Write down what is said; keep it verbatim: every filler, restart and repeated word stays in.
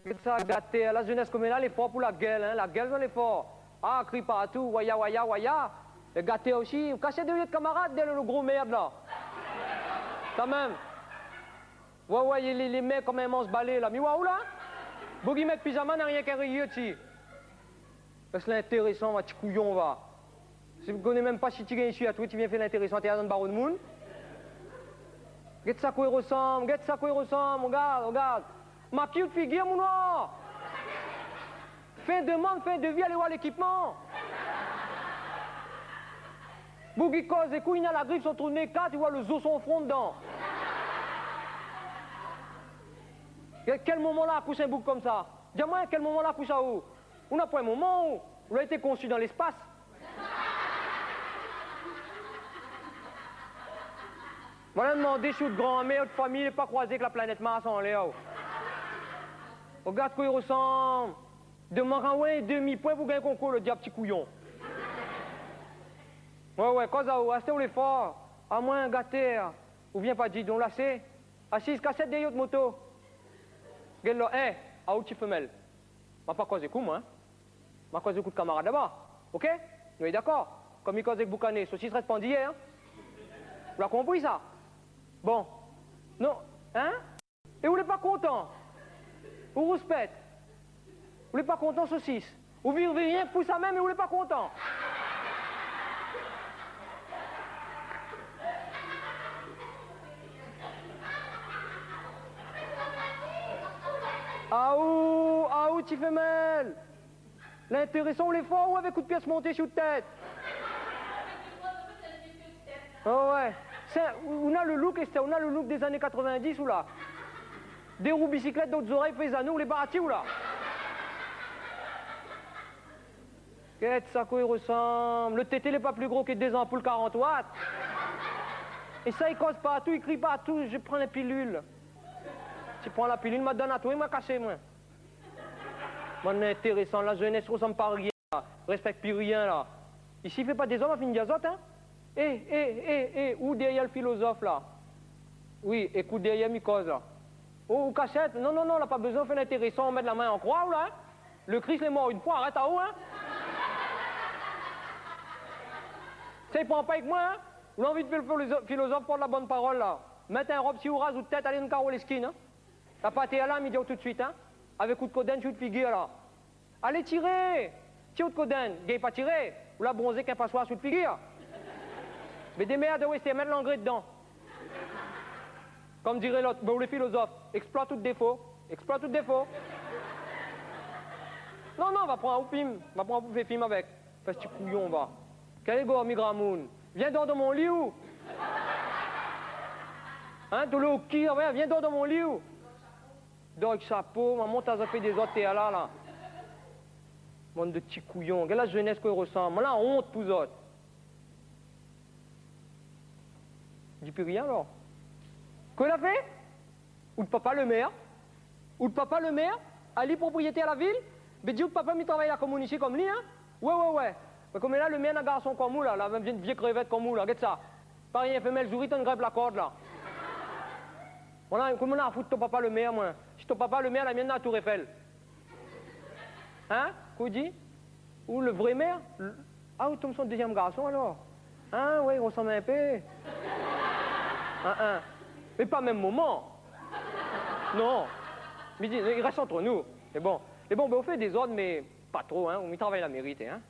Gèt sa, gatèr, la zénès koméla lé for pou la gèl, in, la gèl zot lé for. Ah, kri partou, waya, waya, waya. É gatèr osi, ou kas dèryèr out kamarad, dèryèr lo gro mèrd la. Kanmèm. Wé, wé, li lé, lé mèg konm in mansh balé la. Mi oi aou la. Boug i mèt pizama, na rienk in riyé dsi. Èske lé intérésan, va, ti kouyon, va. Si ou koné mèm pa si ti gingn isi atoué, ti vien fé lintérésan, té atann baro d'moun. Gèt sa kosa i rosanm, gèt sa kosa i rosanm, rogard, rogard. Makiy out figir, mon noir. Fé in demann, fé in devi, alé oir lékipman. Boug i koz, ékout, li na la grip, son trou d'né kat, li oi lo zo son fron dedan. É kèl moman la akoush in boug konmsa ? Di amoin, kèl moman la akoush aou ? Ou na poin moman, ou, ou la été konsi dan léspas. Moin la demandé si out granmèr, out famiy, lé pa kroizé èk la planèt Mars anlèr, ou. Rogard kosa i rosanm. Demann aou in demi-poin pou gingn konkour, lo diab ti kouyon. Wé, wé, koz aou, astèr ou lé for. Amoin, gatèr, ou vien pa di, donk la sé, asiz, kas dèryèr out moto. Gèt la, é, aou ti fémèl. Ma pa koz èk ou, moin, in. Ma koz èk out kamarad laba. Oké ? Nou lé dakor ? Konm i koz èk boukané, sosis rès pandiyé, in ? Ou la konpri sa ? Bon. Non. In ? É ou lé pa kontan ? Ou rouspèt ? Ou lé pa kontan, sosis ? Ou vire, vire rienk pou sa mèm é ou lé pa kontan ? Aou, aou, ti fémèl. Lintérésan, ou lé for, ou, avèk out piès monté si out tèt. Ah wé. Sé, ou na lo look, astèr, ou na lo look dé zané katrovin-dis, ou la. Dé rou bisiklèt dan out zorèy, fé zanou, ou lé parti, ou la. Gèt sa kosa i rosanm. Lo tété lé pa pli gro ke dé zanpoul karant watt. É sa i koz partou, i kri partou, je prends la pilule. Ti pran la pilil, ma donn atoué, ma kasé, moin. Bann intérésan, la zénès i rosanm pa rien la, rèspèk pi rien la. Isi, fé pa dézord, ma fine di azot, in. É, é, é, é, ou dèryèr lo filozof la. Wi, ékout dèryèr mi koz la. Ou, ou kasèt, non, non, non, la pa bézoin fé lintérésan, mèt la min an kroi, ou la, in. Lo Kris lé mor in foi, arèt aou, in. Sa i pran pa èk moin, in. Ou la anvi fé lo filozof, filozof port la bone parol la. Mèt in rob si ou raz out tèt, alé dan karo léskin, in. La pa atèr la, mi di aou tout suit, in. Avèk out kodèn si out figir la. Alé tiré ! Tir out kodèn, gingn pa tiré, ou la bronzé èk in pasoir si out figir. Mé démèrd aou, astèr, mèt langré dedan. Konm diré lot, bin, ou lé filozof, èksploit out défo, èksploit out défo. Non, non, va pran aou fim, va pran aou pou fé fim avèk. Fé ti kouyon, va. Kèl égor, mi gramoun. Vien dor dan mon li, ou. In, tout lo ki, vien dor dan mon li, ou. Dor èk shapo, ma mont azot fé dézord atèr la, la. Bann de ti kouyon. Gèt la zénès kosa i rosanm. Moin la ont pou zot. Di pi rien, alor. Kosa la fé ? Out papa lo mèr ? Out papa lo mèr ? Ali propriétèr la vil ? Bé di out papa mi travay la komoun isi konm li, in ? Wé, wé, wé. Mé koméla lo mèr na garson konm ou la, la, vié, vié krévèt konm ou la, gèt sa. Pa rien, fémèl zouri, tann grinp la kord la. Voilà, koman na fout ton papa lo mèr, moin ? Si ton papa lo mèr, la mienne na la Tour Eiffel. In ? Kosa ou di ? Ou lo vré mèr ? L-, ah, ou tonm son dézièm garson, alor ? In, wé, i rosanm in pé. In, in. Mé pa mèm moman. Non. Mi di, i rès ant nou. Mé bon. Mé bon, bin, ou fé dézord, mé pa tro, in. Ou mi travay la méri, in.